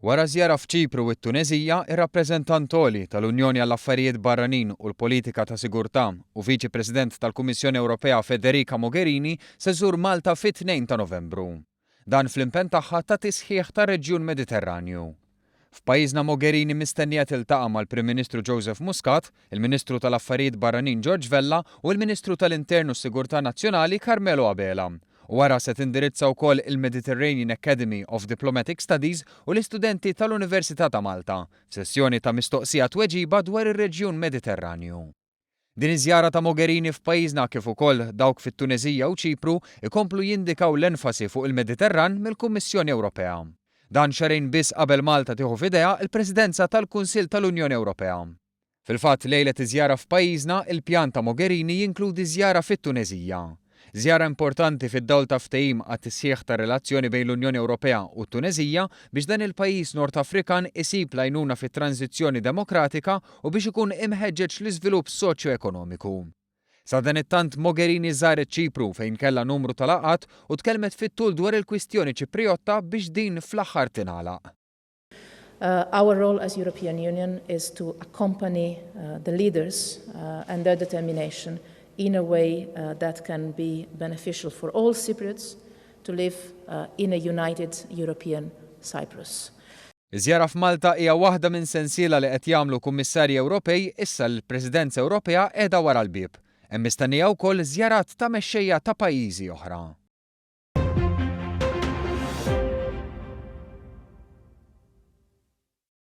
Wara żjara f'Ċipru u t-Tuneżija, ir-Rappreżentant Għoli tal-Unjoni għall-Affarijiet Barranin u l-Politika ta' Sigurtà u Viċi President tal-Kummissjoni Ewropea Federica Mogherini se żżur Malta fit-2 ta' Novembru. Dan fl-impenn tagħha ta' tisħiħ tar-reġjun Mediterranju. F'pajjiżna Mogherini mistennija tiltaqa' mal-Prim Ministru Joseph Muscat, il-Ministru tal-Affarijiet Barranin George Vella u l-Ministru tal-Intern u s-Sigurtà Nazzjonali Carmelo Abela. U wara se tindirizza wkoll il-Mediterranean Academy of Diplomatic Studies u l-istudenti tal-Università ta' Malta f'sessjoni ta' mistoqsija tweġiba dwar ir-reġjun Mediterranju. Din iż-żjara ta' Mogherini f'pajjiżna kif ukoll dawk fit-Tuneżija u Ċipru jkomplu jindikaw l-enfasi fuq il-Mediterran mill-Kummissjoni Ewropea. Dan xahrejn biss qabel Malta tieħu f'idejha l-Presidenza tal-Kunsill tal-Unjoni Ewropea. Fil-fatt lejlet iż-żjara f'pajjiżna, il-pjan ta' Mogherini jinkludi żjara fit-Tuneżija. Żjara importanti fid-dawl ta' ftehim għat-tisħiħ tar-relazzjoni bejn l-Unjoni Ewropea u t-Tuneżija biex dan il-pajjiż Nord Afrikan isib l-għajnuna fit-tranżizzjoni demokratika u biex ikun imħeġġeġ l-iżvilupp soċjo-ekonomiku. Sadanittant Mogherini żaret Ċipru fejn kellha numru ta' laqgħat u tkellmet fit-tul dwar il-kwistjoni Ċiprijotta biex din fl-aħħar tingħalaq. Our role as European Union is to accompany the leaders and their determination in a way that can be beneficial for all Cypriots to live in a united European Cyprus. Iż-żjara f'Malta hija waħda minn sensiela li qed jagħmlu Kummissarji Ewropej issa li l-Presidenza Ewropea qiegħda wara l-bieb. Hemm mistennija wkoll żjarat ta' mexxejja ta' pajjiżi oħra.